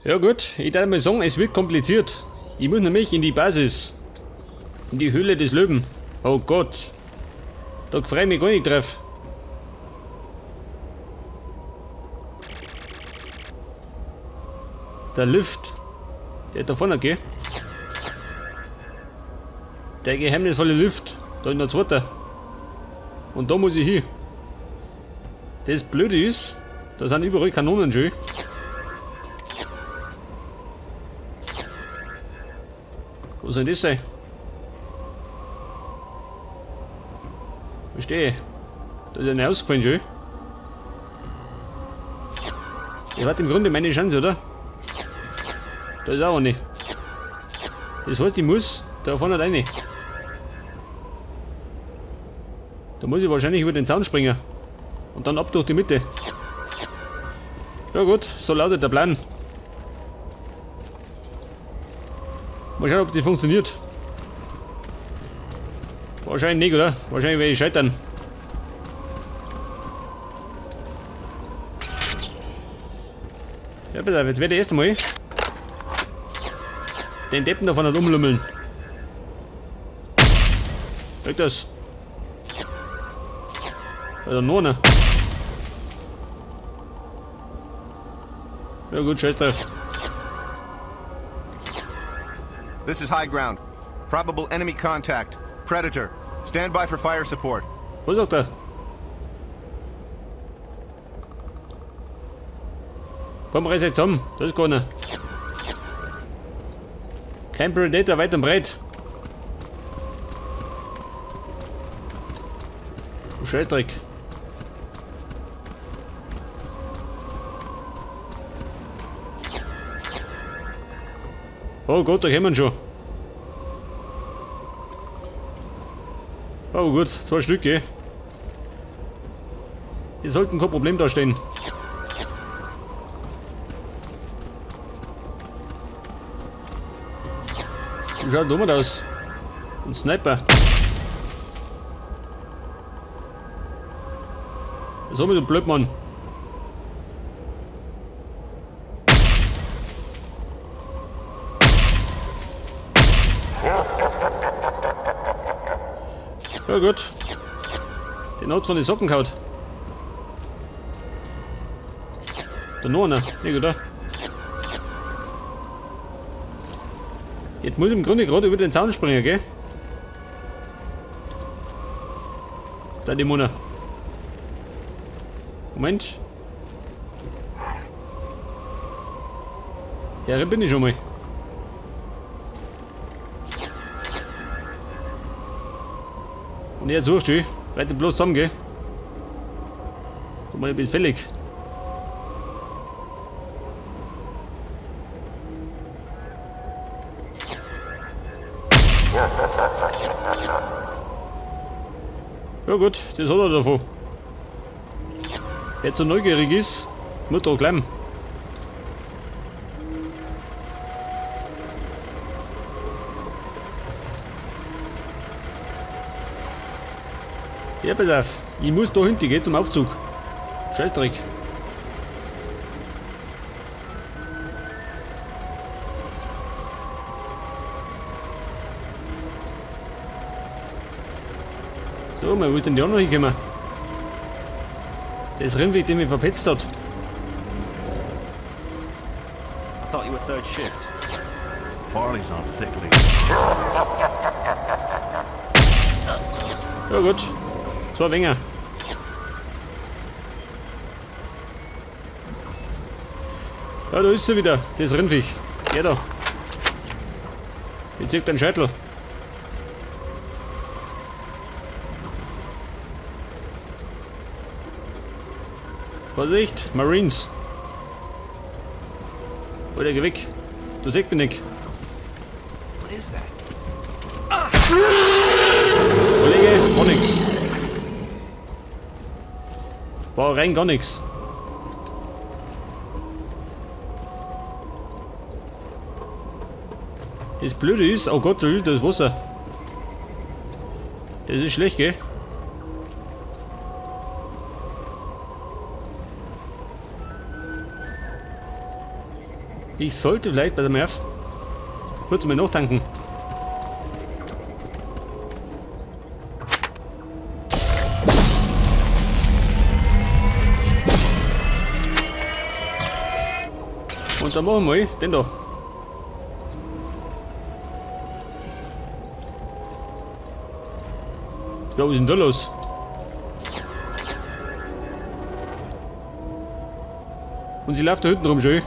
Ja gut, ich darf mal sagen, es wird kompliziert. Ich muss nämlich in die Basis. In die Höhle des Löwen. Oh Gott. Da freue ich mich gar nicht drauf. Der Lift. Der da vorne, gell? Der geheimnisvolle Lift. Da in der zweiten. Und da muss ich hin. Das Blöde ist, da sind überall Kanonen schön. Wo soll das sein? Verstehe. Da ist einer ausgefallen schon. Das war im Grunde meine Chance, oder? Da ist auch eine. Das heißt, ich muss da vorne rein. Da muss ich wahrscheinlich über den Zaun springen. Und dann ab durch die Mitte. Ja gut, so lautet der Plan. Mal schauen, ob das funktioniert. Wahrscheinlich nicht, oder? Wahrscheinlich werde ich scheitern. Ja, bitte, jetzt werde ich erst einmal den Deppen davon nicht umlümmeln. Weg das. Oder noch einer. Ja gut, scheiß drauf. This is high ground. Probable enemy contact. Predator. Stand by for fire support. Was sagt er? Komm, reiß jetzt zusammen. Das ist keiner. Kein Predator weit und breit. Scheißdreck. Oh Gott, da kommen schon. Oh gut, 2 Stück, gell? Die sollten kein Problem darstellen. Wie schaut dumm aus? Ein Sniper. Was haben wir, du Blödmann? Ja gut. Den hat von den Socken gehauen. Da noch einer. Ja gut, da. Jetzt muss ich im Grunde gerade über den Zaun springen, gell? Da die Mona. Moment. Ja, da bin ich schon mal. Und er sucht dich. Weiter bloß zusammen, gell? Guck mal, ich bin fällig. Ja gut, das hat er davon. Wer zu neugierig ist, muss da bleiben. Ja, pass auf. Ich muss da hinten gehen zum Aufzug. Scheißdreck. So, mal, wo ist denn der noch hingekommen? Das Rennweg, den mich verpetzt hat. I thought you were third shift. Farley's on sick leave. Ja gut. 2 Winger. Ja, da ist sie wieder, das Rindviech. Ja da. Die zieht den Scheitel. Vorsicht, Marines. Oder geh weg. Du siehst mich nicht. What is that? Kollege, gar nix. War rein gar nix. Das Blöde ist, oh Gott, da ist das Wasser. Das ist schlecht, gell? Ich sollte vielleicht bei der Murph kurz mal nachtanken. Und dann machen wir mal den da. Ja, was ist denn da los? Und sie läuft da hinten rum schön.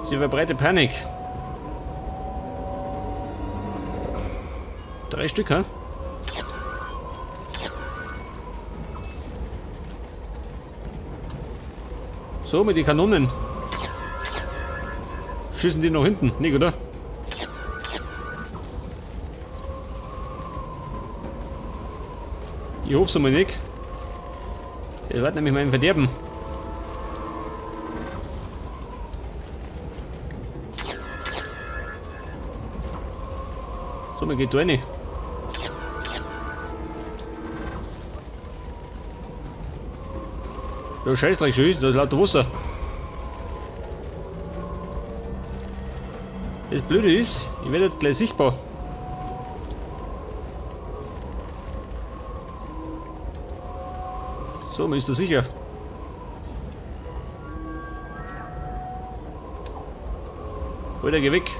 Sie verbreitet Panik. 3 Stück, hä? So, mit den Kanonen. Schießen die noch hinten? Nicht, oder? Ich hoffe es mal nicht. Das wird nämlich mein Verderben. So, man geht da rein. Ja, Scheißdreck, schon ist, da ist lauter Wasser. Das Blöde ist, ich werde jetzt gleich sichtbar. So, man ist da sicher. Alter, geh weg.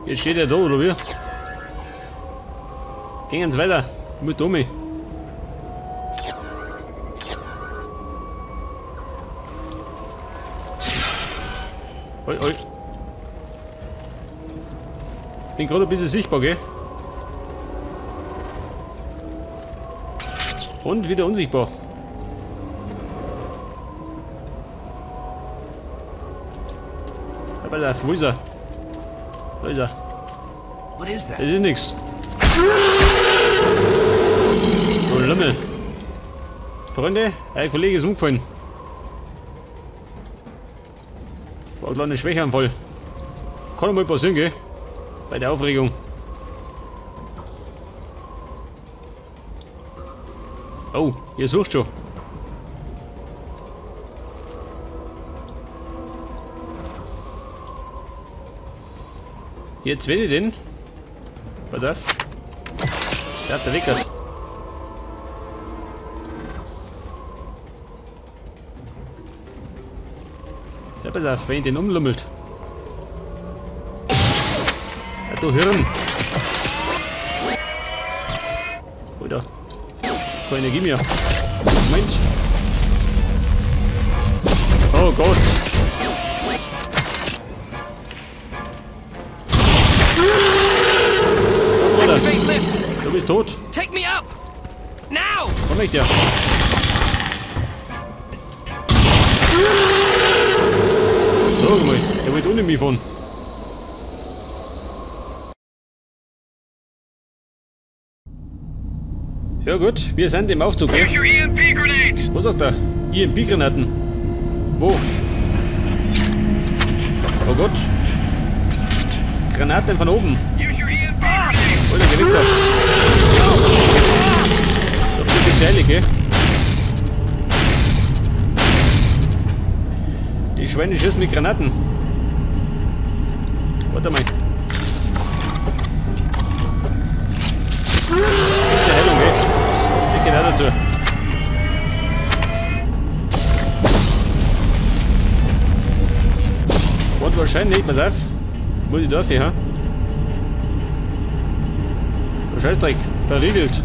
Jetzt steht er da, oder wie? Gehen Sie weiter. Ich muss da mit. Oi, oi. Bin gerade ein bisschen sichtbar, gell? Und wieder unsichtbar. Aber da, wo ist er? Da ist er. What is that? Das ist nix. Oh, Lümmel. Freunde, ein Kollege ist umgefallen. War ein kleiner Schwächeanfall. Kann doch mal passieren, gell? Bei der Aufregung. Oh, ihr sucht schon. Jetzt werde ich den. Pass auf. Der hat der Weg hat. Ja, pass auf, wenn ich den umlummelt. Ja, du Hirn. Oder? Keine Energie mehr. Moment. Oh Gott. Bruder, du bist tot. Take me up. Now. Komm ich dir. So, mal, der wollte ohne mich fahren. Ja gut, wir sind im Aufzug, gell? Wo sagt er? EMP-Granaten. Wo? Oh Gott. Granaten von oben. Alter, geh weg da. Das ist gefährlich, gell? Die Schweine schießen mit Granaten. Warte mal. Das ist ja Heilung, gell? Ich geh auch dazu. Und wahrscheinlich, pass auf. Muss ich dafür, ha? Der Scheißdreck. Verriegelt.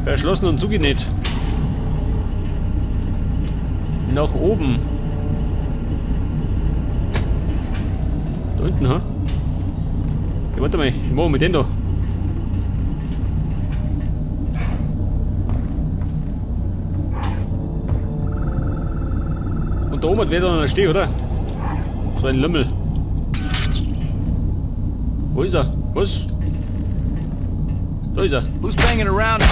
Verschlossen und zugenäht. Nach oben. Da unten, ha? Ja, warte mal, ich mach mit dem da. Und da oben wird dann noch stehen, oder? So ein Lümmel. Wo ist er? Was? Da ist er. Who's banging around?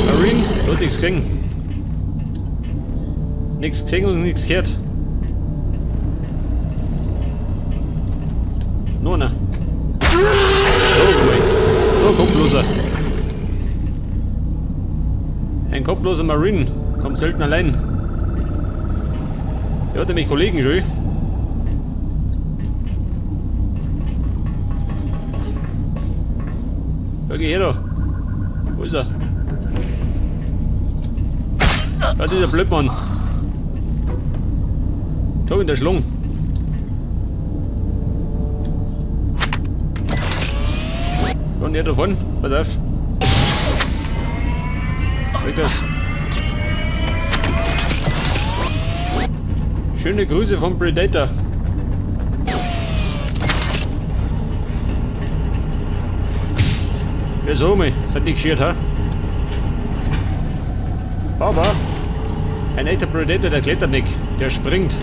Marine, da hat nichts gesehen. Nichts gesehen und nichts gehört. Noch einer. So, oh, kopfloser. Ein kopfloser Marine kommt selten allein. Er hat nämlich Kollegen schon. Ja, geh her da. Wo ist er? Da ist dieser Blödmann. Da in der Schlung. Und er davon. Pass auf. Weg das. Schöne Grüße vom Predator. Ja, so mal, seid ihr geschert, ha? Aber ein echter Predator, der klettert nicht, der springt.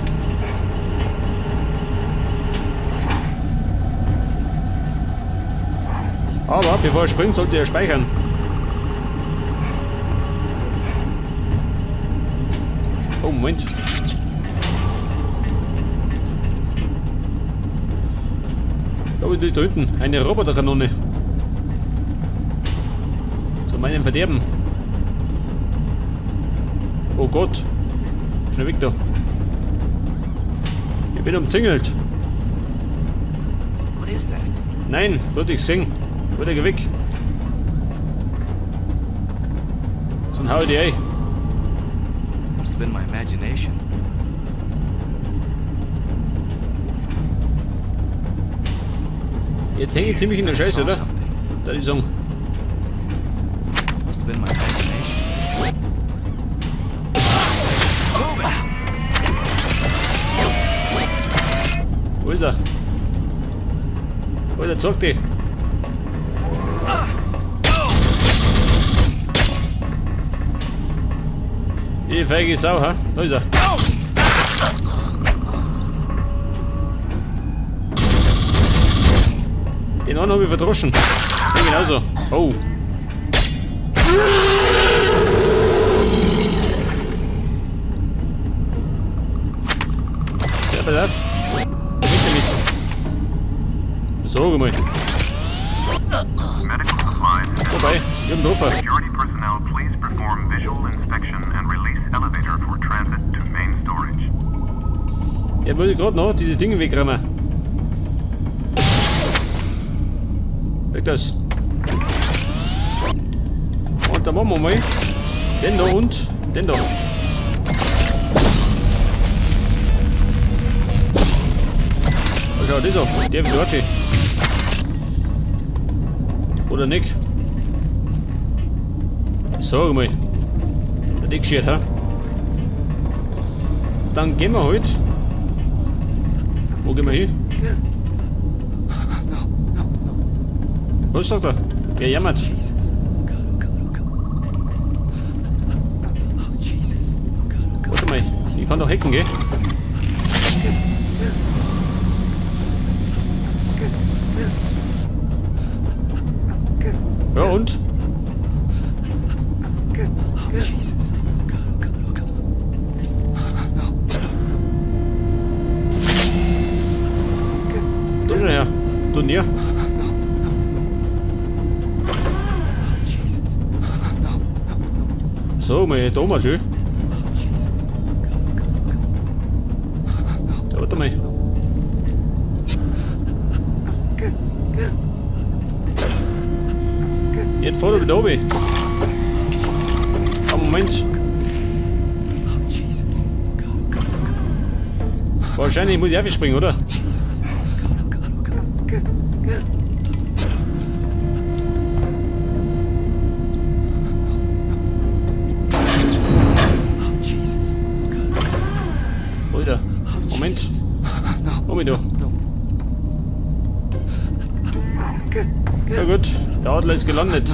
Aber bevor er springt, sollte er speichern. Oh, Moment. Oh, das ist da hinten. Eine Roboterkanone. Zu meinem Verderben. Oh Gott. Schnell weg da. Ich bin umzingelt. Nein, würde ich sehen. Würde ich weg. Sonst hau ich die ein. Must have been my imagination. Jetzt hänge ich ziemlich in der Scheiße, oder? Da ist er. Must have been my imagination. Wo ist er? Wo ist er? Zeig dich. Die feige Sau, ha? Da ist er. Den anderen habe ich verdroschen. Ja, genauso. Oh. Ja, pass auf. Weg damit. So, mal. Vorbei. Ich hab einen Treffer. Security personnel, please perform visual inspection and release elevator for transit to main storage. Ja, würde ich gerade noch dieses Ding wegräumen. Weg das. Und dann machen wir mal. Den da und den da. Oh, schau, das an. Der wird drauf. Oder nicht? Sag mal. Der dick geschert, ha? Dann gehen wir halt. Wo gehen wir hin? Was sagt er? Wer jammert? Warte mal, ich kann doch hacken, gell? Ja und? Da schon her. Du näher. So, mal da mal schön. Ja, warte mal. Jetzt fahr doch wieder runter. Ah, Moment. Wahrscheinlich muss ich einfach springen, oder? Alter, Moment. Moment da. Na gut, der Adler ist gelandet.